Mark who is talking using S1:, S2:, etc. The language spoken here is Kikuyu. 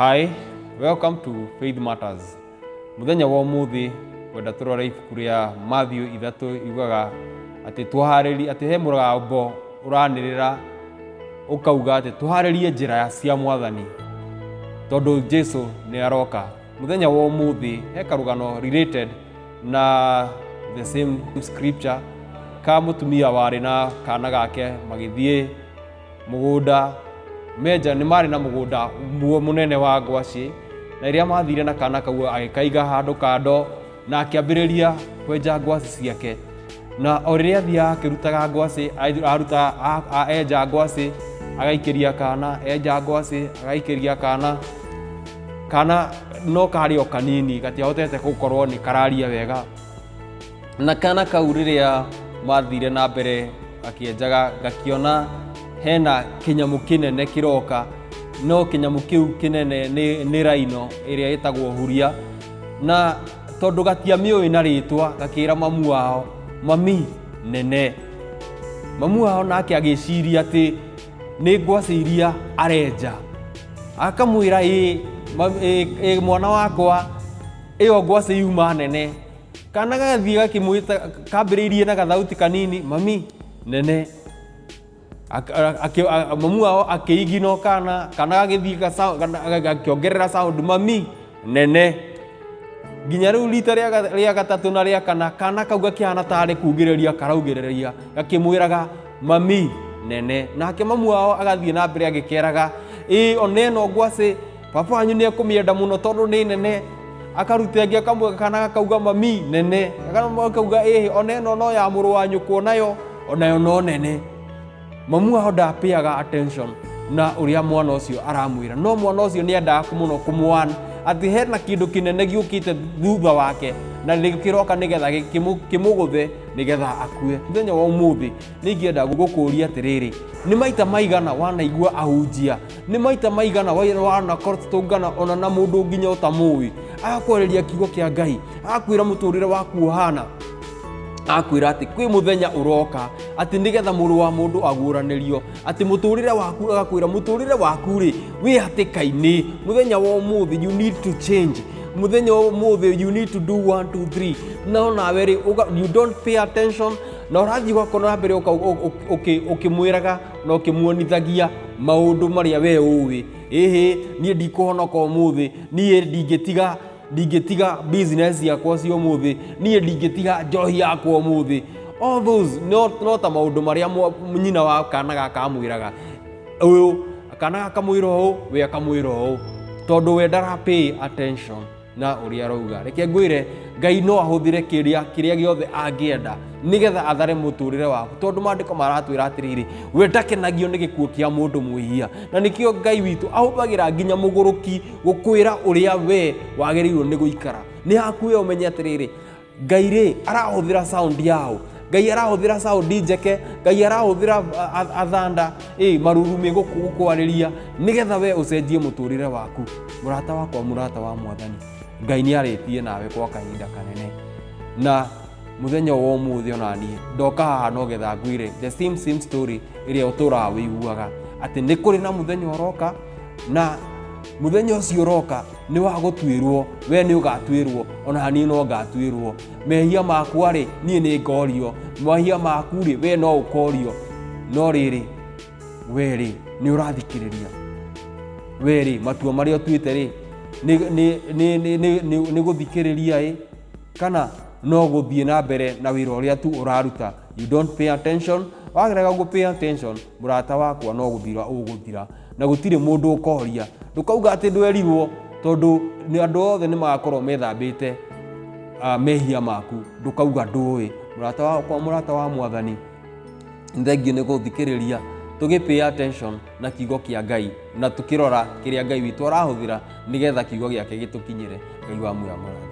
S1: Hi, welcome to Faith Matters. Mũthenya wa ũmũthĩ ngwenda tũrore ibuku rĩa Matthew ithatũ yugaga atĩ tũharĩrie atĩ he mũgambo ũranĩrĩra ũkauga atĩ tũharĩrie njĩra cia mwathani tondũ Jesu nĩ aroka. Mũthenya wa ũmũthĩ he karũgano related na the same scripture ka mũtumia warĩ na kana gake magĩthiĩ mũgũnda menja nĩ marĩ na mũgũnda mũnene wa ngwacĩ na rĩrĩa mathire na kana kau agĩkaiga handũ kando na akĩambĩrĩria kwenja ngwacĩ ciake na o rĩrĩa athiaga akĩrutaga ngwacĩ aruta enja ngwacĩ agaikĩria kana enja ngwacĩ agaikĩria kana kana no karĩ o kanini gatiahotete gũkorwo nĩ kararia wega na kana kau rĩrĩa mathire na mbere gakĩenjaga gakĩona hena kĩnyamũ kĩnene kĩroka no kĩnyamũ kĩu kĩnene nĩ, nĩ raino ĩrĩa ĩtagwo huria na tondũ gatiamĩũĩ na rĩtwa gakĩra mamu wao mami nene mamu wao nake agĩciria atĩ nĩ ngwacĩ iria arenja akamwĩra ĩ, ĩ, ĩ mwana wakwa ĩyo ngwacĩ yuma nene kana gagathiĩ gakĩmwĩta kambĩrĩirie na gathauti kanini mami nene mamu wao akĩigino kana kana gagĩthiĩ gakĩongerera sound mami nene nginya rĩu rita rĩa gatatũ na rĩa kana kana kau gakĩhana tarĩ kugĩrĩria karaugĩrĩria gakĩmwĩraga mami nene nake mamu wao agathiĩ na mbere agĩkeraga ĩ ona ĩno ngwacĩ baba wanyu nĩ ekũmĩenda mũno tondũ nĩ nene akaruta ĩngĩ akamwe kana gakauga mami nene akauga ĩhĩ ona ĩno no ya mũrũ wa nyũkwa nayo onayo no nene mamu wao ndapĩaga attention na ũrĩa mwana ũcio aramwĩra no mwana ũcio nĩ endaga mũno kũmwan atĩ hena kĩndũ kĩnene gĩũkĩte thutha wake na nĩ kĩroka nĩgetha kĩmũgũthe nĩgetha akue mũthenya wa ũmũthĩ nĩ ingĩenda gũkũria atĩrĩrĩ nĩ maita maigana wanaigua ahunjia nĩ maita maigana wanatũngana ona na mũndũ nginya ũtamũĩ agakwarĩria kiugo kĩa Ngai agakwĩra mũtũrĩre waku ũhana akwĩra atĩ kwĩ mũthenya ũroka atĩ nĩgetha mũrũ wa mũndũ aguũranĩrio atĩ mũtũrĩre waku agakwĩra mũtũrĩre waku rĩ wĩ hatĩka-inĩ mũthenya wa ũmũthĩ you need to change mũthenya wa ũmũthĩ you need to do 1 2 3 no nawe rĩ you don't pay attention na ũrathiĩ ũgakorwo na mbere ũkĩmwĩraga na ũkĩmuonithagia maũndũ marĩa we ũĩ ĩhĩ niĩ ndikũhonoka ũmũthĩ niĩ ndingĩtiga ndingĩtiga business yakwa cia ũmũthĩ niĩ ndingĩtiga njohi yakwa ũmũthĩ all those no, no ta maũndũ marĩa nyina wa kana gaka amwĩraga ũyũ kana gakamwĩra ũũ we akamwĩra ũũ tondũ we ndara pay attention na ũrĩa arauga reke ngwĩre ngai no ahũthĩre kĩrĩa kĩrĩa gĩothe angĩenda nĩgetha athare mũtũrĩre waku tondũ maandĩko maratwĩra atĩrĩrĩ we ndakenagio nĩ gĩkuũ kĩa mũndũ mwĩhia na nĩkĩo ngai witũ ahũthagĩra nginya mũgũrũki gũkwĩra ũrĩa we wagĩrĩirwo nĩ gũikara nĩ haku we ũmenye atĩrĩrĩ ngai rĩ arahũthĩra sound yao ngai arahũthĩra sound njeke ngai arahũthĩra athanda ĩ marurumĩ gũkwarĩria nĩgetha we ũcenjie mũtũrĩre waku mũrata wakwa mũrata wa mwathani ngai nĩ arĩtie nawe kwa kahinda kanene na mũthenya wa ũmũthĩ ona niĩ ndoka haha no getha ngwĩre the same same story ĩrĩa ũtũraga wĩiguaga atĩ nĩ kũrĩ na mũthenya ũroka na mũthenya ũcio ũroka nĩ wa gũtuĩrwo we nĩ ũgatuĩrwo ona niĩ no ngatuĩrwo mehia makwa rĩ niĩ nĩ ngorio mehia maku rĩ we no ũkorio no rĩrĩ we rĩ nĩ ũrathikĩrĩria we rĩ matua marĩa ũtuĩte rĩ nĩ gũthikĩrĩria ĩ kana no gũthiĩ na mbere na wĩra ũrĩa tu ũraruta you don't pay attention wagerega gũ pay attention mũrata wakwa no gũthira ũgũthira na gũtirĩ mũndũ ũkoria ndũkauga atĩ ndwerirwo tondũ nĩ andũ othe nĩ magakorwo methambĩte mehia maku ndũkauga ndũĩ mũrata wakwa mũrata wa mwathani thengiũ nĩ gũthikĩrĩria tũgĩ pay attention na kiugo kĩa ngai na tũkĩrora kĩrĩa ngai witũ arahũthĩra nĩgetha kiugo gĩake gĩtũkinyĩre ngai wa muoyo amũrathime.